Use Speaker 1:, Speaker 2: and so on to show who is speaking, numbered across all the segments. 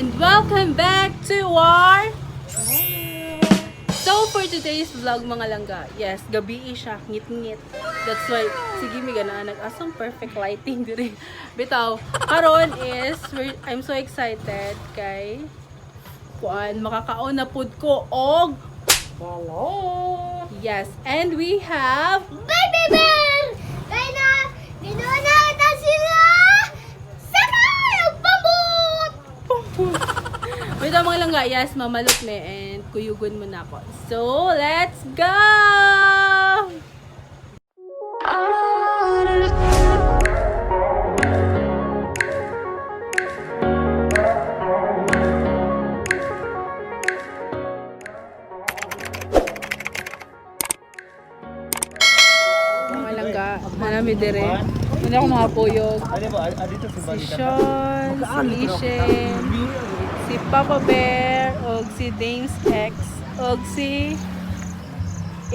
Speaker 1: And welcome back to our So for today's vlog, mga langga, yes, gabi siya, ngit-ngit. That's why, sige mi ganaan, nag-asang perfect lighting diri. Bitaw, karon is, I'm so excited kay kuan, makakaon na pud ko og
Speaker 2: Hello!
Speaker 1: Yes, and we have
Speaker 2: Baby Bear! Kaya na, ginawa na kita sila! Sakay! Ang pambot!
Speaker 1: Wait lang, mga langga, yes, mamalok ni and kuyugon mo na ako. So, let's go! Mga langga, manami dire. Hindi ako mga puyog. Si Sean, si Ishen, si Papa Bear, og si Dame's ex, og si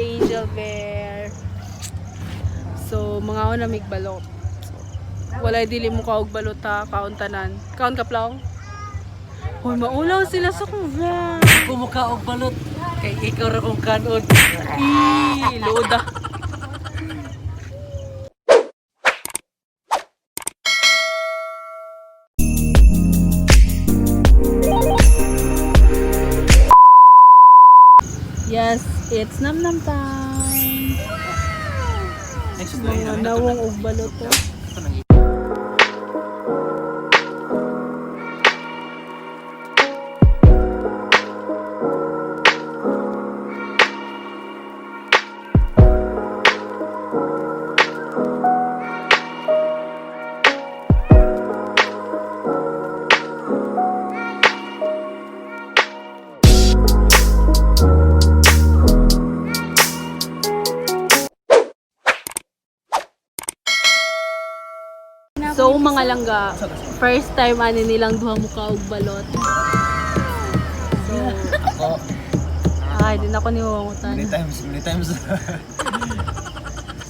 Speaker 1: Angel Bear. So, mga una mig balot. Walay dili mo kaog balot ha, kaon tanan. Kaon ka plong? Hoy, maulaw sila sa kuva.
Speaker 3: Kumukha og balot kay ikaw ra kong kanon.
Speaker 1: Ih, loda. Yes, it's nam nam time. Mga nawong og balot to. So mga langga, first time ani nilang duha mo og balot. So,
Speaker 4: Ako,
Speaker 1: ay, din ako ni Wangutan.
Speaker 4: many times, many times.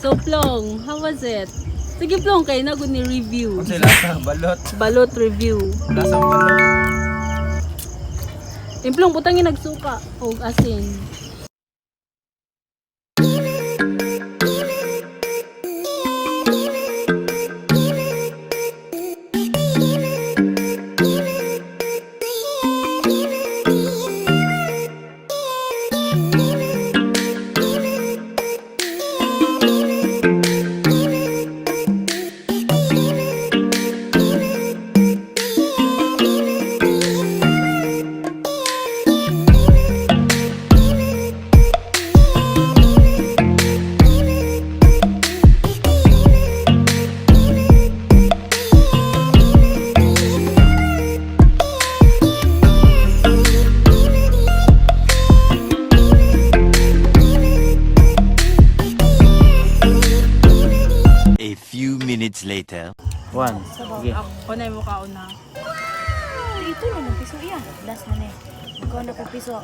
Speaker 1: So Plong, how was it? Sige Plong, kayo na ni review.
Speaker 4: Unsay lasa, balot.
Speaker 1: Balot review.
Speaker 4: Lasa balot.
Speaker 1: Implong, butang yung nagsuka og asin.
Speaker 5: A few minutes later.
Speaker 4: One. Sige.
Speaker 1: Ako na yung mukha una.
Speaker 2: Ito na ng piso iya. Last na na eh. Ikaw na po piso.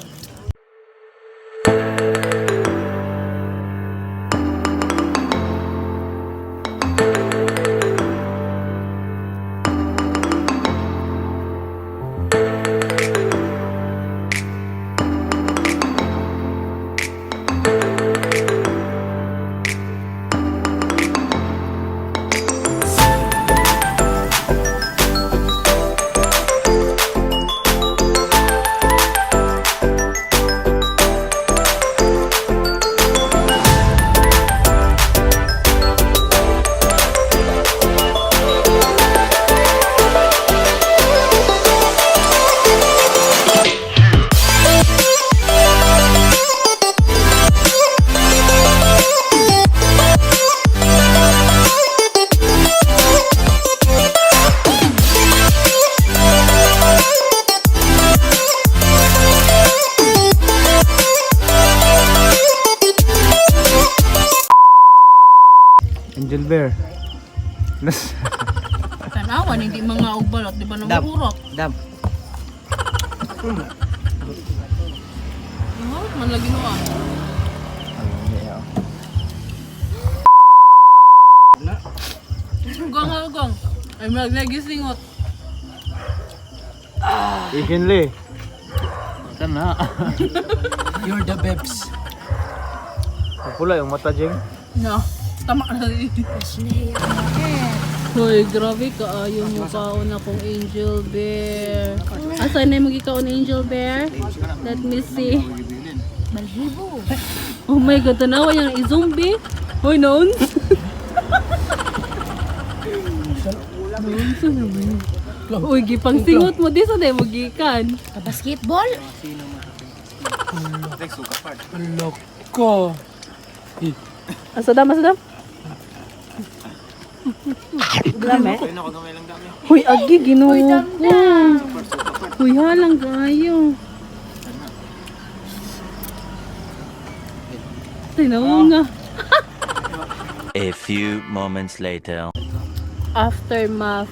Speaker 4: Angel Bear. Nas.
Speaker 1: Tanawan, hindi mga og balot, di ba
Speaker 3: Dam.
Speaker 1: namurot?
Speaker 3: Dam.
Speaker 1: Namurot man lagi mo ah. Gong, gong. Ay, mag nagisingot.
Speaker 4: Ikinli. Kana.
Speaker 3: You're the bebs.
Speaker 4: Pula yung mata, Jeng.
Speaker 1: No, tama na. Hoy, grabe ka. Ayaw mo kaon akong Angel Bear. Asa na yung magikaon Angel Bear? Let me see.
Speaker 2: Malhibo.
Speaker 1: Oh my God, tanawa yung i-zombie. Hoy, noon. Noon sa naman. Uy, gipang singot mo. Di sa na mo gikan.
Speaker 2: Basketball?
Speaker 3: Loko.
Speaker 1: Asa dam, asa dam? Grame. Huy, agi, ginoo ko. Huy, halang kayo. Tinaw nga.
Speaker 5: A few moments later.
Speaker 1: Aftermath.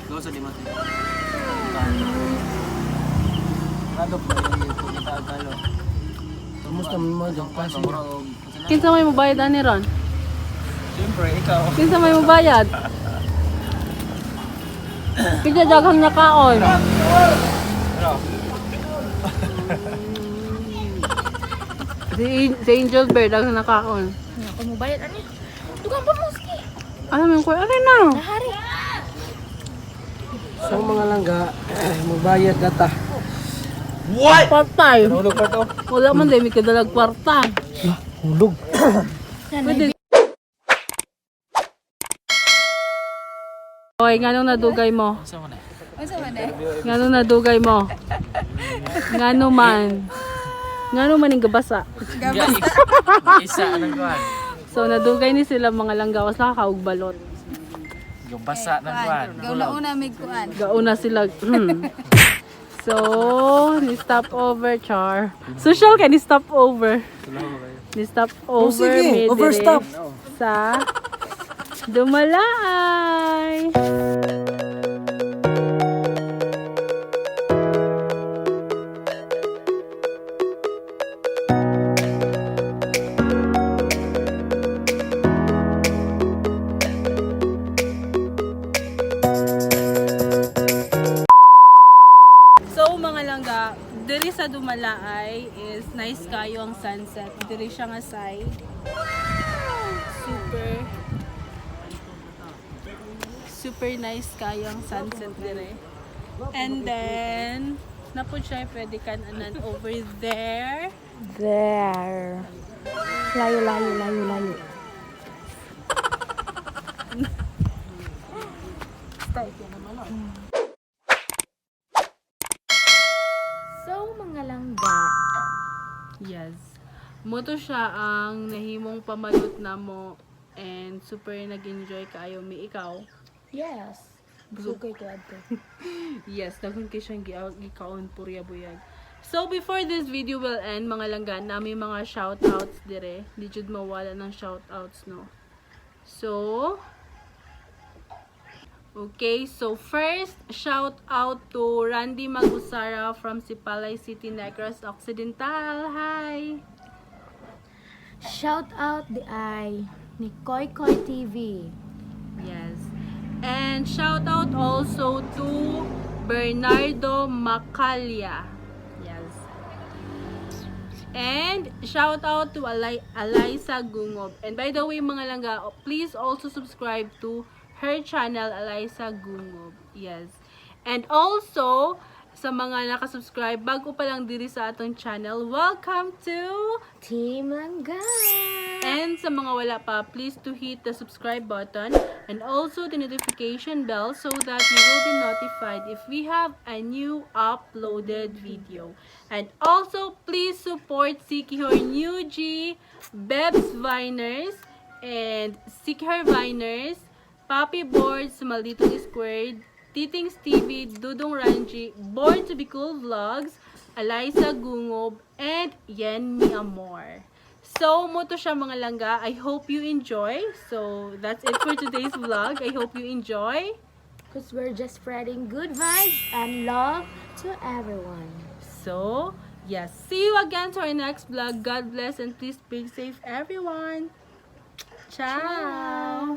Speaker 3: Kumusta mo mga pasig?
Speaker 1: Kinsa may mubayad ani ron?
Speaker 4: Siyempre, ikaw.
Speaker 1: Kinsa may mubayad? Kinsa daghang nakaon? Si Angel Bear daghang nakaon.
Speaker 2: Ako mo bayad ani. Dugang pa mo ski.
Speaker 1: Ano man ko? Ano na?
Speaker 2: Nahari.
Speaker 3: So mga langga, magbayad na ta.
Speaker 1: Kwarta.
Speaker 4: Hulog pa to.
Speaker 1: Wala man din, may kadalag kwarta.
Speaker 3: Hulog.
Speaker 1: Pwede. Hoy, nganong nadugay mo? Nganong nadugay mo? Ngano man? Ngano man ang gabasa?
Speaker 3: Isa anong kuan?
Speaker 1: So nadugay ni sila mga langgawas nakakaog balot.
Speaker 3: Gabasa ng kuan.
Speaker 6: Gauna-una may kuan.
Speaker 1: Gauna sila. So, ni stop over char. Social ka ni stop over. Ni stop over
Speaker 3: Oh, sige,
Speaker 1: mi dire
Speaker 3: overstop.
Speaker 1: sa Dumalaay. So mga langga, diri sa Dumalaay is nice kayo ang sunset. Diri siya nga side. Super super nice kayo ang sunset dire. And then napod siya pwede kan anan over there.
Speaker 2: There. Layo, layo, layo, layo. So, mga langga,
Speaker 1: Yes. Moto siya ang nahimong pamalot namo and super nag-enjoy kaayo mi ikaw.
Speaker 2: Yes. Busog kay ko adto.
Speaker 1: Yes, daghang kay siyang gikaon purya buyag. So before this video will end, mga langgan, nami mga shoutouts dire. Di jud mawala ng shoutouts, no. So, okay, so first, shout out to Randy Magusara from Sipalay City, Negros Occidental. Hi!
Speaker 2: Shout out the eye ni Koy Koy TV.
Speaker 1: Yes. And shout out also to Bernardo Macalia. Yes. And shout out to Eliza Gungob. And by the way, mga langga, please also subscribe to her channel, Eliza Gungob. Yes. And also, sa mga nakasubscribe, bago pa lang diri sa atong channel, welcome to
Speaker 2: Team Langga.
Speaker 1: And sa mga wala pa, please to hit the subscribe button and also the notification bell so that you will be notified if we have a new uploaded video. And also, please support Sikihor New G, Bebs Viners, and Sikihor Viners, Papi Boards, Maldito Squared, Titings TV, Dudong Ranji, Born to be Cool Vlogs, Eliza Gungob, and Yen Mi Amor. So, mo to siya mga langga. I hope you enjoy. So, that's it for today's vlog. I hope you enjoy.
Speaker 2: Because we're just spreading good vibes and love to everyone.
Speaker 1: So, yes. See you again to our next vlog. God bless and please be safe, everyone. Ciao.